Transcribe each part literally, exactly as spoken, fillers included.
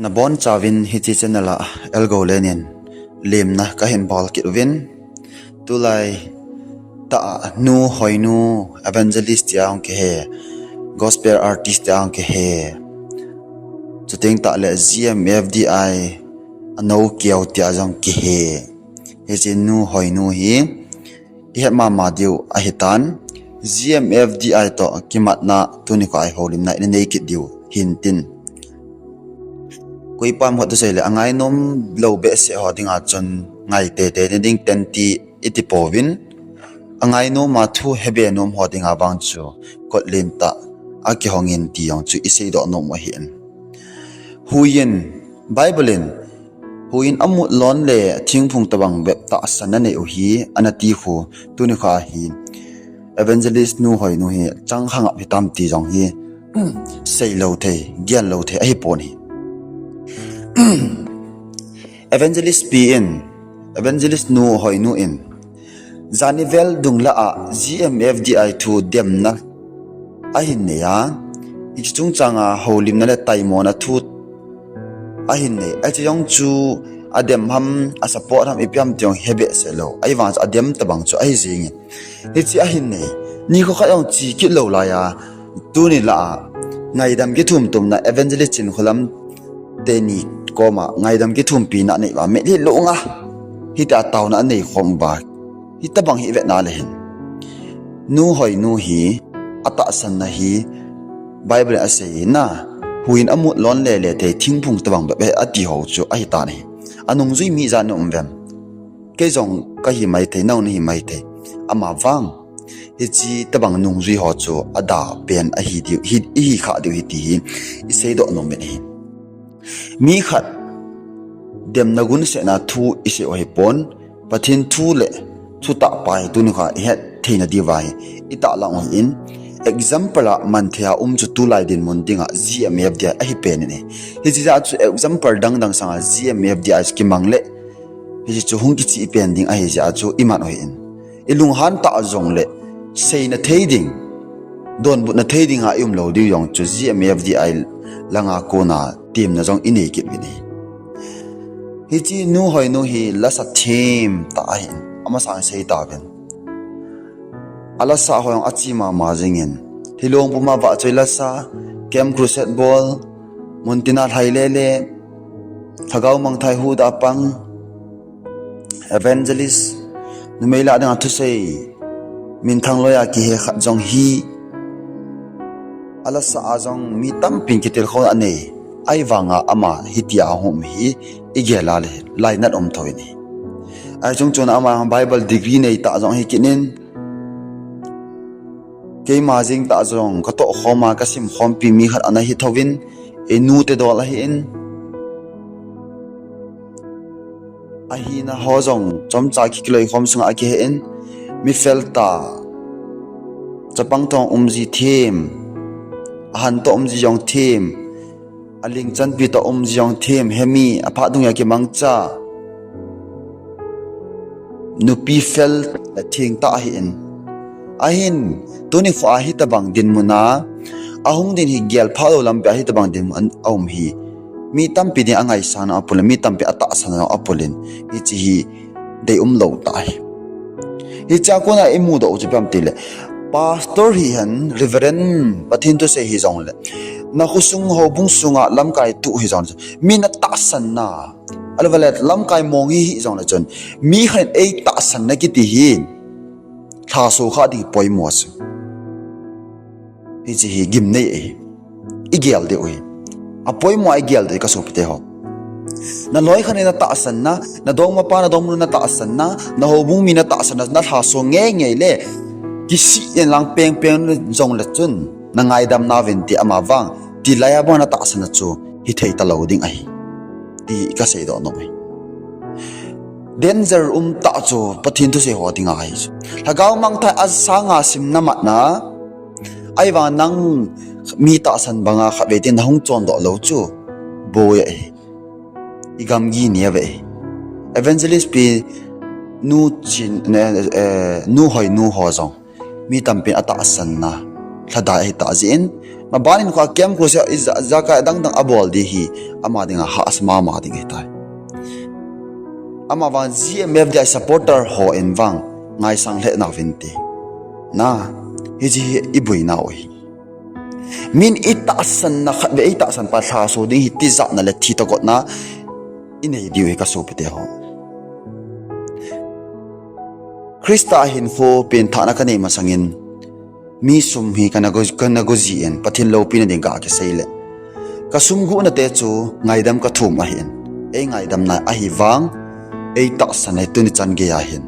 Bonchauvin hiche channel a Elgoulen in lemna kahin bol kit uvin. Tulai tah a Nu Hoinu evangelist tia jong kihe, gospel artist tia jong kihe, chuteng tahle G M F D I a nou keu tia jong kihe. Hiche Nu Hoinu hi ihet mama diu ahitan, G M F D I toh kimatna tuni kho a ihoulimna ina nei kit diu hintin. Koipa ham khat thusei le angainom lou behseh ho dinga chun ngai teitei na ding ten ti iti pouvin, angainom a thu hebe nom ho dinga vang chu kotlen tah a kihongin ti jong chu iseidoh nom u ahin. Huiyin, Bible in, huiyin amut lon le thingphung tobang bep tahsanna nei u hi, ana ti khu, tuni kho a hi Evangelist Nu Hoinu hi chang khangap hitam ti jong hi seilou thei, genlou thei ahipon ahi. Evangelist pi in, Evangelist Nu Hoinu in, jani vel dung lah a G M F D I thu demna ahin nei a, hiche chungchang a houlimna le taimona thu ahin nei. Hiche jong chu adem ham, asupport ham, ipi ham ti jong hebehseh lou. Ahivang chu adem tobang chu ahi jengin. Hiche ahin nei. Nikho khat jong che kit lou laiya, tuni lah a ngaidam kithum tumna Evangelist Chinkholam teni koma ngaidam kithumpina anei uva, mitlhi lunga hitia taona anei khom uva, hitobang hi ivetna le hin, Nu Hoinu hi atahsanna hi Bible in asei na, huiyin amut lon lele thei thingphung tobang bep ahi ati ho chu ahitan ahi. Anungjui mi ijat na um uvem? Kei jong kahi maithei, nangho nahi maithei. Amavang hiche tobang nungjui ho chu ada pen ahi diu, hi, ihi kha diu ahi ti hi iseidoh nom in ahi. Mi khat demna gunsetna thu isei u ahipon, Pathen thu le thutah pa hi tuni kho a ihet theina diuva hi itahlang u ahin. Example a manthei a um chu tulai dinmun dinga G M F D I ahi pen in ahi. Hiche jeh a chu example dangdang sanga G M F D I chu kimang le, hiche chu hung kichih pen ding ahi jeh a chu iman u ahin. Ilunghan tah jongle seina thei ding, donbutna thei dinga ium lou diu jong chu G M F D I langa kona temna jong inei kit uvin ahi. Hiche Nu Hoinu hi lasa themtah ahin, amasang sei tauvin. Alasa ho jong ache mama jingin, Lhilong puma vahchoi lasa, Camp Crusade bol, Muntina lhai lele, Lhagao mangthai huhda pang, Evangelist, numei lah dinga thusei, minthang loiya kihe khat jong hi, alasa a jong mi tampin kitilkhouna anei, ahivanga ama hitia ahung um hi igel a le lainat um thou ahi. Ahi chungchon ama Bible degree neitah jong ahi kit in, keima jeng tah jong katoh khoma kasim khompi mi khat ana hi thouvin, inute dol ahin, ahina ho jong chomcha kikiloi khom sunga akihen, mi fel tah, chapang toh umji them, ahan toh umji jong them, alingchanpi toh umji jong them, hemi aphat dunga kimangcha nupi fel le thengtah ahin. Ahin, tuni kho a hitobang dinmun a ahung ding hi gelphah lou lampi a hitobang dinmun aum hi, mi tampi dinga ngaisang na apul, mi tampi atahsan na apul in, hiche hi deium lou tah ahi. Hichea kona imudoh u chu ipi ham itile, pastor hihen, reverend, Pathen thusei hijongle, nakhosung houbung sunga lamkai tuh hijongle, mi natahsan na, ahiloule lamkai mong hi hijongle chun, mi khat in eitahsan na kiti hi lhaso kha ding poimo chu, hiche hi gimnei ahi. Igel diu ahi. Apoimo a igel diu ahi kasopite ho. Naloi khat in natahsan na, nadongmapa nadongmanu natahsan na, nahoubung mi natahsan na, nalhaso ngeingei le kisih in lang pengpeng jongle chun, nangaidam nauvin ti, amavang tilai a banga natahsan na chu hithei talou ding ahi, ti kaseidoh nom ahi. Danger umtah chu Pathen thusei ho dinga ahi chu, Lhagao mangthai asanga simna matna, ahivanga nang mi tahsan banga khatvei teng nahung chondoh lou chu boi ahi. Igamgi neo ahi. Evangelist pi Nu Chin, eh, Nu Hoinu ho jong mi tampin atahsan na lhadai ahitah jeh in, Maban in kho a camp khu se i ja, jakai adang dang abol di hi, ama dinga hahsa mama ding ahitai. Ama vang G M F D I supporter ho in vang ngaisang lheh nauvin ti. Na, hiche hi i boina u ahi. Min i tahsan na khat ve, i tahsan pa lhaso ding hi tijatna le thi tokotna i nei diu hi ka sopite ho. Christa hinkho pengthahna ka nei masangin, mi sum hi ka na go, ka na go ji in, Pathen loupina ding ka kisei le. Ka sum guhna te chu ngaidam ka thum ahin. Ei ngaidamna ahi vang, ei tahsan hi tuni chan gei ahin.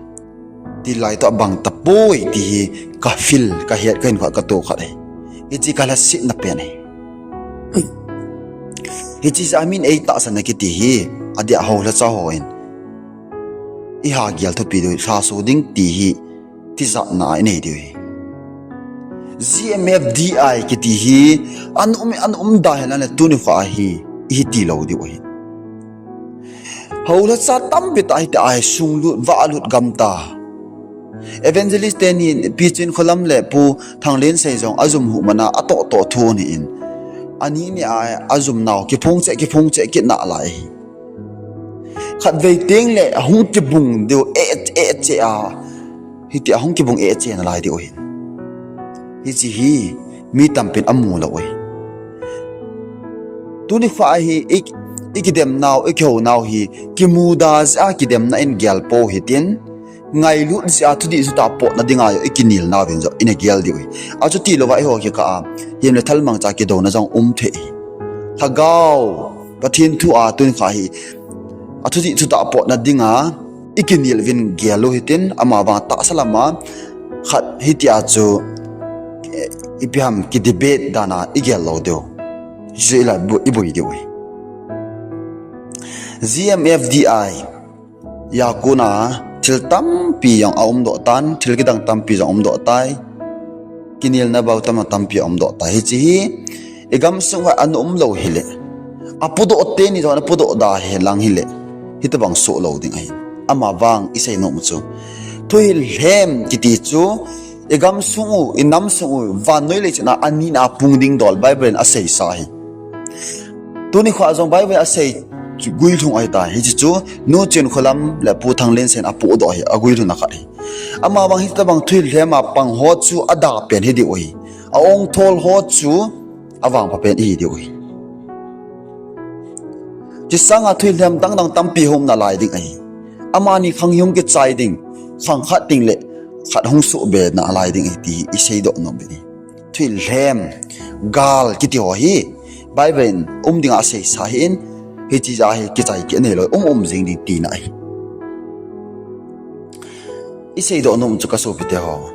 Tilai toh abang tapoi ti hi ka feel, ka het, ka hinkho ka to khat ahi. Hiche ka lhasetna pen ahi. Hiche jeh a min ei tahsan na kiti hi, adeh a houlhacha ho in i ha gel thupi diu, lhaso ding ti hi, tijatna i nei diu hi. G M F D I kiti hi, an um, an um da hen le tuni kho a hi, i hi ti lou diu hi. Houlhacha tampi tah hiti a hi sunglut, vahlut gam ta. Evangelist teni Pi Chinkholam le Pu Thanglensei jong ajum hu mana atoh toh thu ni in. Ani ni a ajum nau kiphong cheh, kiphong cheh kit nalai hi. Khatvei teng le ahung kibung diu e, e che a. Hiti ahung kibung e che nalai diu hin. Hiche hi mi tampin amu lou e. Tuni kho a hi i, i kidem nau, i kihou nau hi, kimuda jeh a kidemna in gel pou hitin, ngailut jeh a thudih thutah potna dinga jong i kinel nauvin jong i na gel diu hi. Achuti louva eiho kikah a, him le thal mangcha kidouna jong um thei hi. Lhagao, Pathen thu a tuni kho a hi, athudih thutah potna dinga, i kinel uvin gel u hitin, ama vang tahsa lama, khat hiti a chu, eh, ipi ham ki debate dan a i gel lou diu. Hichu i la bu-, i boi diu hi. G M F D I, a kona thil tampi jong a um doh tan, thil kidang tampi jong a um doh tai. Kinelna bou tam tampi a um doh tai. Hiche hi, i gamsung a ana um lou hile. Apodoh teni jong ana podoh da hi lang hile. Hitobang soh lou ding ahi. Ama vang i sei nom u chu. Thuhil lhem kiti chu, i gamsung u, i namsung u, vannoi leiset a ani na pung ding dol Bible in asei sa hi. Tuni kho a jong Bible in asei guilhung ahi ta. Hiche chu, Nu Chinkholam le Pu Thanglensei in apodoh hi, aguilhung na khat hi. Ama vang hitobang thuhil lhem a pang ho chu ada pen hi diu hi. A ongthol ho chu avangpha pen i hi diu hi. Hiche sanga thuhil lhem dang dang tampi hung um nalai ding ahi. Amani khang hi hung kichai ding, khang khat ding le khat hung suhbe nalai ding ahi ti i seidoh nom u ahi. Thuhil lhem, gal kiti ho hi, Bible in um dinga asei sa hin, hiche jeh a hi kichai kinei lou, um um jing ding tina ahi. I seidoh nom u chu ka sopite ho.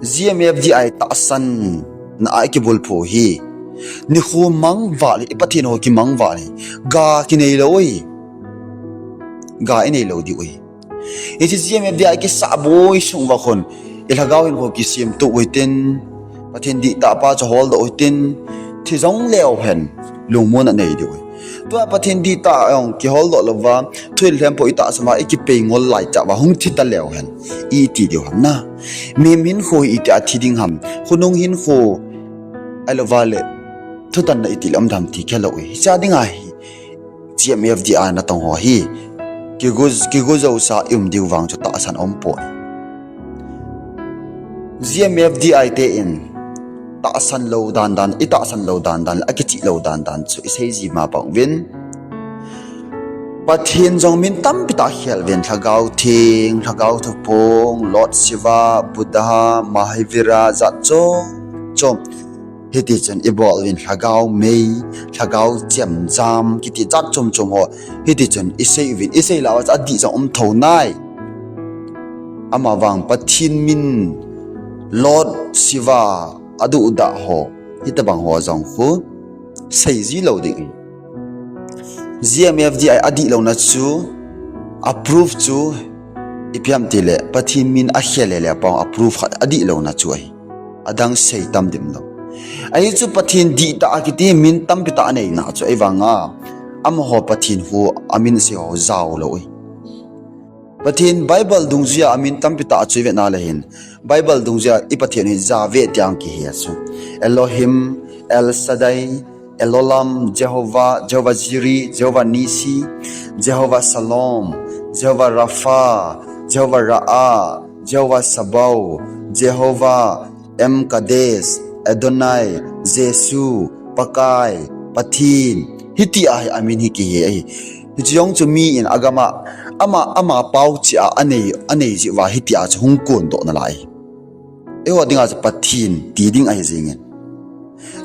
G M F D I tahsan na a i kibulphu hi. Nikho mangval hi, i Pathen ho kimangval hi. Ga kinei lou hi. Ga i nei lou diu hi. Hiche G M F D I kisah boi sung uva khun. I lhagao hinkho kisemtup u hitin. Pathen dihtah pa chu holdoh u hitin. Thi jong leu hen. Lungmonna nei diu hi. Tua Pathen dihtah jong kiholdoh louva. Thuhil lhem po i tahsan uva i kipei ngol lai chauva hung thi ta leu hen. I ti diu ham na. Mihem hinkho hi iti a thi ding ham. Khonung hinkho. Ahilouva le. Thutanna iti le um dam ti khelou hi. Hiche dinga hi. G M F D I natong ho hi. Kigu, kigu jousa i um diu vang chu tahsan um poi. G M F D I te in tahsan lou dan dan, i tahsan lou dan dan, a kichih lou dan dan chu i sei ji ma bang uvin. Pathen jong min tampi tah khel uvin, Lhagao Theng, Lhagao Thupong, Lord Shiva, Buddha, Mahavira, jat chom chom. Hiti chun i bol uvin Lhagao Mei, Lhagao Chemjam, kiti jat chom chom ho. Hiti chun i sei uvin, i sei lah uva chu adih jong um tho nai. Ama vang Pathen min Lord Shiva aduhdah ho, hitobang ho jong khu sei ji lou ding. G M F D I adih louna chu, a proof chu, ipi ham tile, Pathen min akhel le le a pang a proof khat adih louna chu ahi. Adang sei tam dim lou. Ahi chu Pathen dihtah a kiti min tampi tah aneina chu ahivanga, amaho Pathen khu amin sei ho jao lou ahi. Pathen Bible dungjuia amin tampi tah chu i vet na le hin. Bible dungjuia i Pathen hi Jahve tia kihe chu. Elohim, El Shaddai, Elolam, Jehovah, Jehovah Jireh, Jehovah Nissi, Jehovah Shalom, Jehovah Rapha, Jehovah Raah, Jehovah Sabaoth, Jehovah M'Kaddesh, Adonai, Jesu, Pakai, Pathen. Hitia hi amin hi kihe ahi. Hiche jong chu mi in agam a, ama, ama pao cheh a anei, anei jeh uva hitia chu hung kondoh nalai. Eiho dinga chu Pathen ti ding ahi jengin.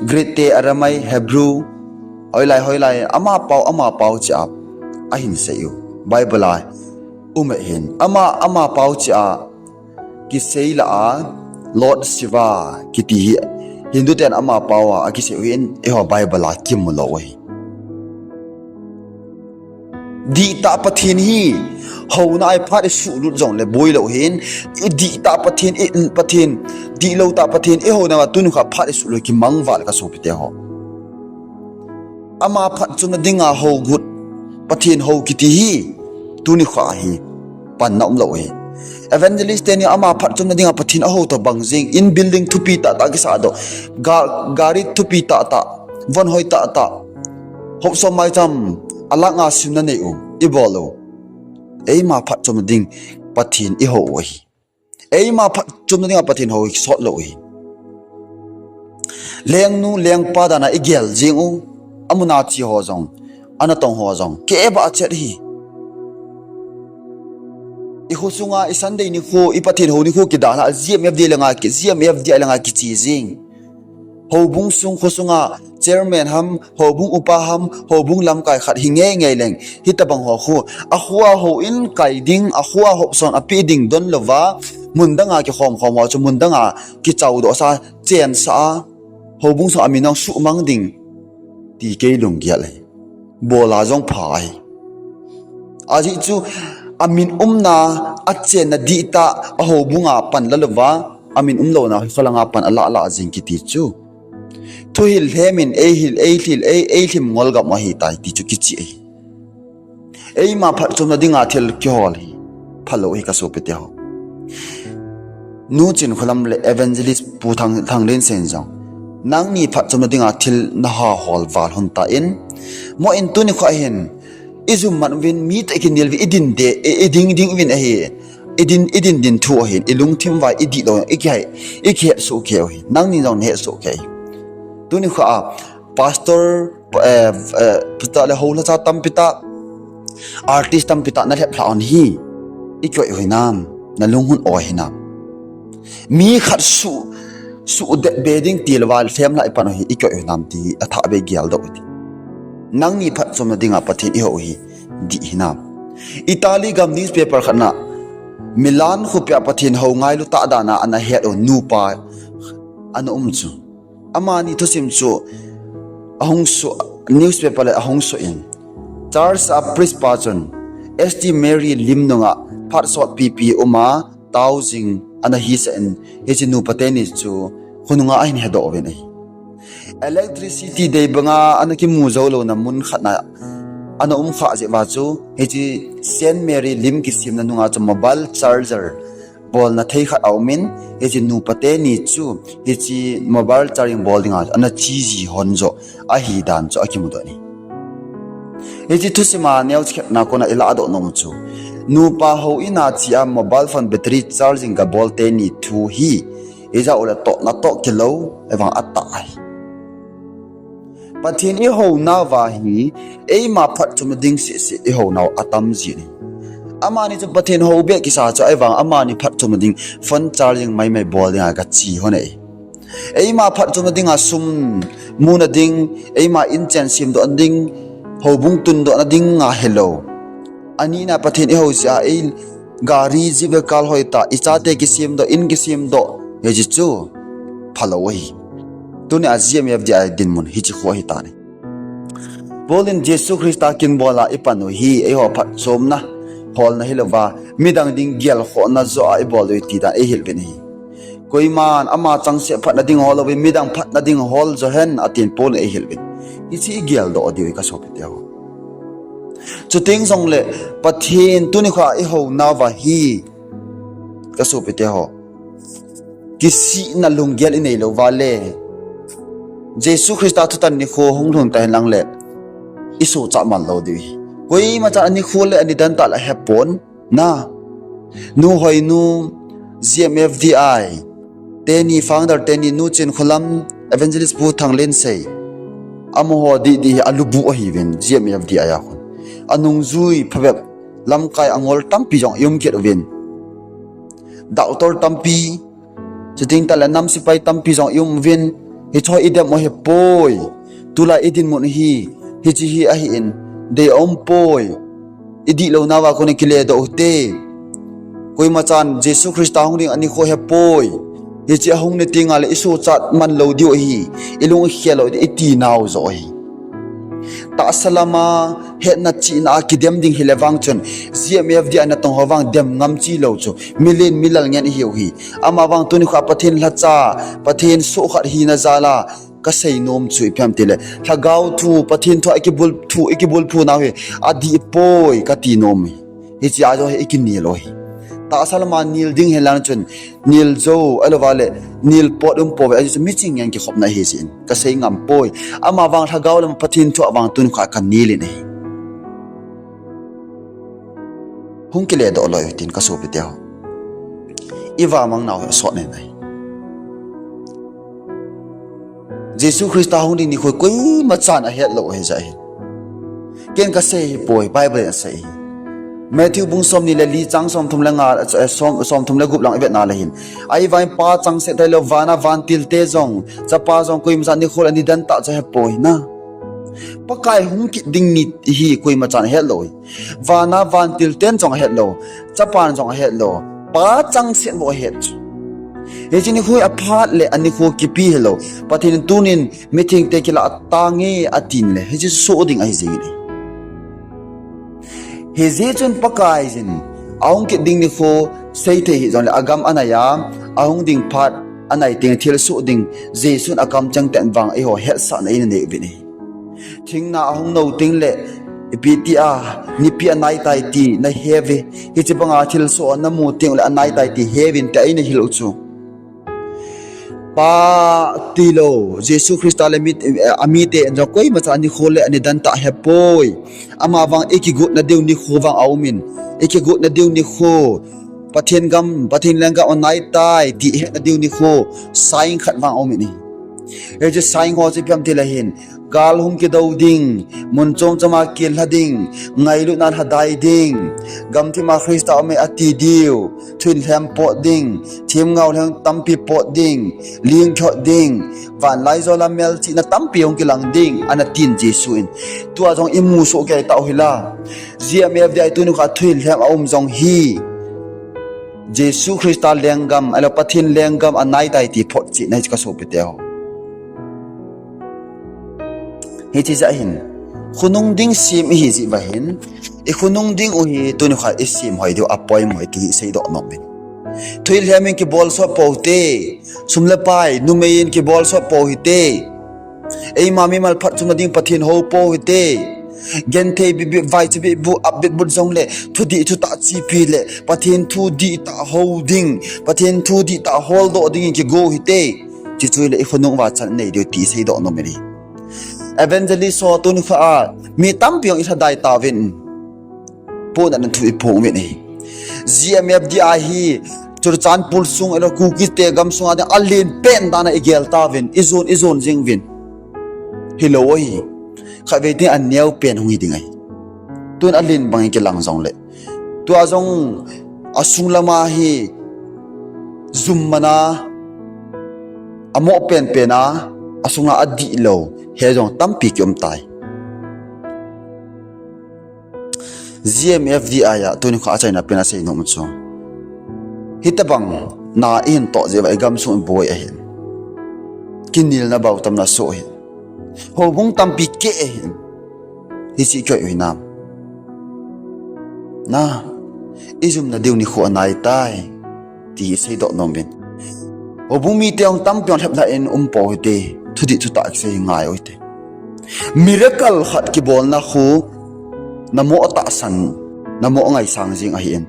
Greek te, Aramaic, Hebrew, hoilai, hoilai, ama pao, ama pao cheh a ahin sei u. Bible a um ahin. Ama, ama pao cheh a kisei lah a, Lord Shiva kiti hi Hindu ten ama pao a akisei u hin, eiho Bible a kimu lou u ahi. Dihtah Pathen hi, houna a phat isuhlut jongle boi lou hin, i dihtah Pathen, i Pathen, dihlou tah Pathen, eiho nauva tuni kho phat isuhlut kimangval kasopite ho. Ama phatchomna dinga hougut, Pathen hou kiti hi, tuni kho hi panna umlou hi. Evangelist teni ama phatchomna dinga Pathen ahou tobang jeng in, building thupi tahtah kisahdoh, ga-, gari thupi tahtah, von hoi tahtah, hop som maicham, a lakh nga simna nei u, ibol u. Eima phatchomna ding Pathen ihou u ahi. Eima phatchomna dinga Pathen hou hi kisot lou hi. Lengnu lengpa dan a igel jeng u, amun a che ho jong, anatong ho jong kibah chet hi. I khosunga i Sunday nikho, i Pathen hou nikho kidalha, G M F D langa ki, G M F D langa kiche jeng. Houbung sung khosunga chairman ham, houbung upa ham, houbung lamkai khat hi ngeingei leng, hitobang ho khu, akhoa houin kai ding, akhoa hopson apeh ding don louva, mun danga kikhom khom ho chu mun danga kichaodoh sa, chensah a, houbung sung amin jong suhmang ding, ti kei lunggel ahi. Bol a jong pha ahi. Ajeh chu, amin umna, achenna dihtah, ahoubunga pan la louva, amin umlouna hi kholanga pan alah lah jeng kiti chu, thuhil lhem in eihil, eihil, ei, eilhim ngol gam u ahitai ti chu kicheh ahi. Eima phatchomna dinga thil kihol hi phalou hi kasopite ho. Nu Chinkholam le Evangelist Pu Thang, Thanglensen jong, nangni phatchomna dinga thil naha hol val lhon tan, mo in tuni kho hin, ijum man uvin, mite kinel uvin, idin de, i, iding ding uvin ahi. Idin, idin din thu ahin, ilungthim uva idihlou, ikihe, ikihe soh kei u ahi. Nangni jong nahe soh kei. Tuni kho a, pastor, eh, eh, pita le houlhacha tampi tah, artist tampi tah nalhep lhah u hi, ikoi u hinam, nalung hung o hinam. Mi khat suh, suhdet be ding tilouva lhem lhah ipan u hi, ikoi u hinam ti athah be geldoh u hite. Nangni phatchomna dinga Pathen ihou u hi dih hinam. Italy gam newspaper khat na, Milan khopia Pathen hou ngailu tah dan a ana het u nupa ana um chu, amani thusim chu ahung soh, newspaper le ahung soh in, church a priest pa chun, Sister Mary lim nunga phat sot pipi uma tao jing ana hisah in, hiche nupa teni chu khonunga ahin hedoh uvin ahi. Electricity dei banga ana kimu jou louna mun khat na ana um khah jeh uva chu, hiche Saint Mary lim kisemna nunga chu mobile charger bolna thei khat aumin, hiche nupa teni chu hiche mobile charging bol dinga ana che ji lhon joh ahi dan chu akimudoh in ahi. Hiche thusima neocha khatna kona ilahdoh nom u chu, nupa houin a che a mobile phone battery charging gabol teni thu hi, ijeh ule toh natoh kilou, ahivang atah ahi. Pathen ihounauva hi, eima phatchomna ding sehseh ihounau atam jin ahi. Amani chu Pathen hou beh kisa chu ahivang amani phatchomna ding phone charging maimai bol dinga gache lhon ahi. Eima phatchomna dinga sum muna ding, eima inchen semdohna ding, houbung tundohna dinga hilou, anina Pathen ihou jeh a, ei gari, jeep, vehicle hoitah, ichate kisemdoh, in kisemdoh, hiche chu phalou ahi. Tunia G M F D a dinmun hiche khu ahitan ahi. Paul in Jesu Christa kin bol a ipan u hi eiho phatchomna holna hilouva, midang ding gelkhohna joh a ibol u ahi ti dan eihil uvin ahi. Koiman ama changseh phatna ding hol louvin, midang phatna ding hol jo hen atin Paul in eihil uvin. Hiche igeldoh diu ahi kasopite ho. Chuteng jongle Pathen tuni kho a ihounauva hi kasopite ho, kisihna lunggel inei louva le, Jesu Christa thutan nikho hung lhung ta hen lang le, i sochat man lou diu hi. Koima chan anikho le anidan tah la hepon, na. Nu Hoinu, G M F D I teni, founder teni, Nu Chinkholam, Evangelist Pu Thanglinsei, amaho didi hi alubu ahiuvin, G M F D I a khun. Anungjui phabep, lamkai angol tampi jong i um kit uvin. Doctor tampi, chuteng tah le nam sepai tampi jong i um uvin, hicho i dem u hipoi. Tulai i dinmun hi, hiche hi ahin, dei aum poi. I dihlou nauva kon i kiledoh u hite. Koima chan Jesu Christa hung ding anikho hepoi. Hiche ahung ni tengle i sochat man lou diu ahi. I lung i khel lou diu, i ti nau joh ahi. Tahsa lama hetna chihna a kidem ding hile vang chun, G M F D I natong ho vang dem ngam chi lou chu, milen milal ngen i hiu hi. Ama vang tuni kho a Pathen lhacha, Pathen soh khat hina jal a, ka sei nom chu ipi ham tile, lhagao thu, Pathen thu a i kibul thu, i kibulphu nau hi adih poi ka ti nom hi. Hiche a joh hi i kinel u hi. Tahsa lama nel ding hilang chun, nel jou, ahilouva le, nel pot um pouve, ajeh chu miching ngen kikhopna ahi jeh in, ka sei ngam poi. Ama vang lhagao lama Pathen thu a vang tuni kho a ka nel in ahi. Hung kiledoh loi u hitin ka sopite ho. I vamang nau hi asot nei nai. Jesu Christa hung ding nikho koima chan ahet lou ahi jeh hin. Ken ka sei hipoi, Bible in asei hi. Matthew bung somni le li chang somthum le nga, eh, som, somthum le gup lang i vet na le hin. Ahivangin Pa changse tailou, vana vantil te jong, Chapa jong koima chan nikho le anidan tah chu ahepoi na. Pakai hung kit ding ni hi koima chan ahet lou hi. Vana vantil ten jong ahet lou, Chapan jong ahet lou, Pa changset bou ahet chu. Hiche nikho hi aphat le anikho kipe hilou. Pathen in tunin mithengte kilah tange atin le, hiche soh ding ahi jing e. Hijeh chun Pakai jin, ahung kit ding nikho seithei hijongle agam anai a, ahung ding phat anai teng thilsoh ding Jesun akamcheng ten vang eiho hetsahna i nei uvin ahi. Thingna ahung nou tengle, ipi ti a, nipi anai tai ti nahe uve. Hiche banga thilsoh namu tengle anai tai ti he uvin tia eina hil u chu. Pa tilou, Jesu Christa le mi, eh, amite in jong koima chan nikho le anidan tah ahepoi. Ama vang i kigotna diu nikho vang aumin. I kigotna diu nikho. Pathen gam, Pathen lenggam anai tai ti ihetna diu nikho. Sign khat vang aumin ahi. Hiche sign ho chu ipi ham tile hin, gal hung kidou ding, mun chom chom a kilha ding, ngailutna lhadai ding, gamthip a Christa um e ati diu, thuhil lhem pot ding, themgao lhem tampi pot ding, ling thot ding, vanlaijol a melchihna tampi hung kilang ding, ana tin Jesu in. Tua jong i musoh kei tau hila. G M F D I tuni kho a thuhil lhem aum jong hi. Jesu Christa lenggam, ahilou Pathen lenggam anai tai ti photchetna hiche ka sopite ho. Hiche jeh hin, khonung ding sem ihi jeh uva hin, i khonung ding u hi tuni kho a i sem hoi diu apoimo ahi ti hi seidoh nom in. Thuhil lhem in kibol sot pou hite, sum le pai, numei in kibol sot pou hite. Eima mimal phatchomna ding Pathen hou pou hite. Genthei bit bit, vaicha bit but, ap bit but jongle, thudih thutah chepi le, Pathen thu dihtah hou ding, Pathen thu dihtah holdoh dingin kigo hite. Chuche chu hile i khonung uva chan nei diu ti seidoh nom in ahi. Evangelist ho tuni kho a, mi tampi jong i lhadai tauvin. Pohnatna thu i phong uvin ahi. G M F D I hi, Churachandpur sung, ahilou Kukite gamsunga ding alen pen dan a i gel tauvin, i jon, i jon jing uvin. Hilou ahi. Khatvei teng aneo pen hung hi ding ahi. Tun alen bangin kilang jongle. Tua jong asung lama hi jum mana, amoh penpen a, asunga adihlou, he jong tampi kium tai. G M F D I a tuni kho a achaina pen a seinom chu, hitobang na ihin toh jeh uva i gamsung i boi ahin. Kinelna bautamna soh ahin. Houbung tampi keh ahin. Hiche koi u hinam? Na, i jumna diu nikho anai tai. Ti hi seidoh nom in. Houbung mite jong tampi jong lhep lhah in um pou hite. Thudih thutah kisei ngai u hite. Miracle khat kibolna khu namoh tahsan, namoh ngaisang jing ahin.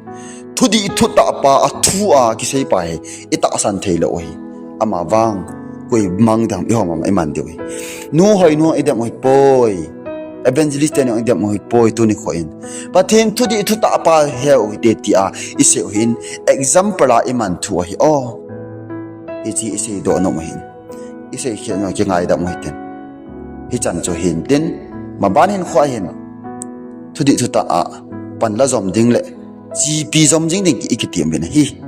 Thudih thutah pa a thu a kisei pa hi i tahsan theilou u ahi. Ama vang Koi mang dam i hom ama i man diu hi. Nu hoi nu i dem hoi poi. Evangelist te nu i dem hoi poi tuni kho in. Pathen thudih thutah pa he u hite tia i sei u hin. Example a i man thu ahi o. Hichi i sei doh nom u hin. I sei khel nu kingaidam u hiten. Hichan chu hin tin. Maban hin kho hin. Thudih thutah a. Pan la jom ding le. Chipi jom jing ding i kiti um vin ahi.